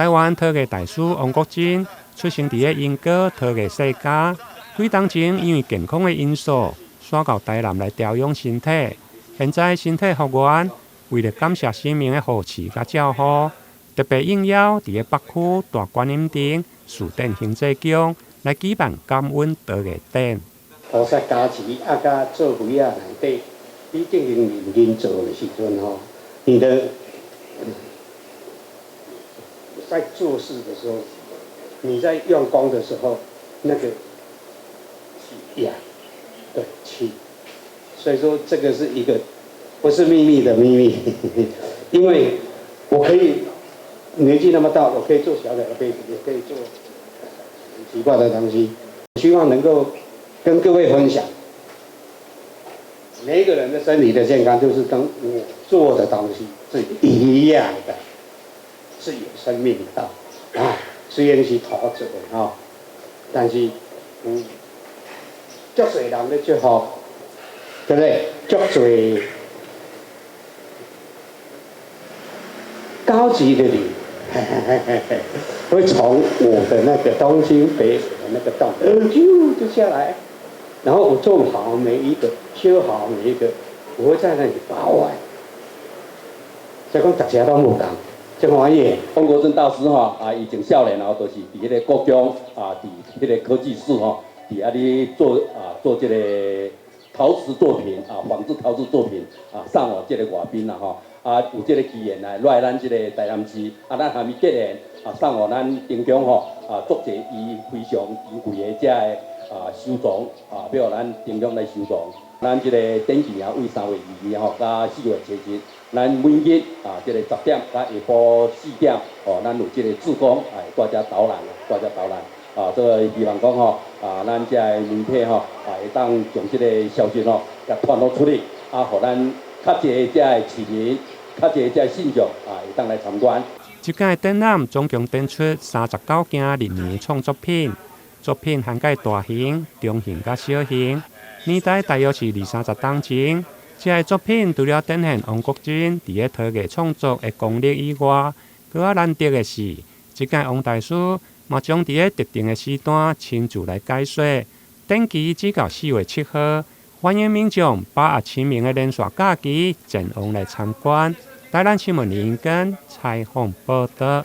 台灣陶藝大師王國珍出生佇个鶯歌陶藝世家，幾冬前因為健康的因素，徙到台南來調養身體。現在身體復原，為了感謝神明的護持佮照護，特別應邀佇个北區大觀音殿寺殿行濟宮來舉辦感恩陶藝展。菩薩加持啊，佮做肥仔內底，你進行認真做的時陣吼，你的在做事的時候，你在用功的時候，那個是陽，對氣，所以說這個是一個不是秘密的秘密，因為我可以年紀那麼大，我可以做小小的杯子，也可以做很奇怪的東西，希望能夠跟各位分享，每一個人的身體的健康，就是跟我做的東西是一樣的，是有生命的啊。雖然是土做的吼，但是有足濟人咧祝福，對不對？足濟高級的靈，會從我的那個東西北的那個洞，就下來，然後我做好每一個，修好每一個，我會在那裡把玩。所以講，大家都無仝，真歡喜。王國珍大師吼啊，以前少年吼，就是佇彼个故宮啊，佇彼个科技寺吼，佇遐咧做啊做這個陶瓷作品啊，仿製陶瓷作品啊，送予這个外賓啦吼。啊，有這个機緣來來咱這个台南市，啊，咱下面結緣啊，送予咱鎮江吼啊，足濟伊非常珍貴的這个啊收藏啊，欲予咱鎮江來收藏。咱這個展期啊，為3月22吼，到4月7日，咱每日啊，這個10點到下晡4點，吼，咱有這個志工啊，會帶遮導覽，帶遮導覽。啊，這個希望講吼，啊，咱這个媒體吼，啊，會當將這个消息吼，共傳播出去，啊，予咱較濟這个市民，較濟這个信眾啊，會當來參觀。這屆展覽總共展出39件歷年創作品，作品涵蓋大型、中型佮小型，年代大約是二三十冬前。這个作品除了展現王國珍佇个陶藝創作的功力以外，閣較難得的是，這屆王大師嘛將佇个特定的時段親自來解說。展期只到4月7號，歡迎民眾把握清明的連續假期前往來參觀。台南新聞林根採訪報導。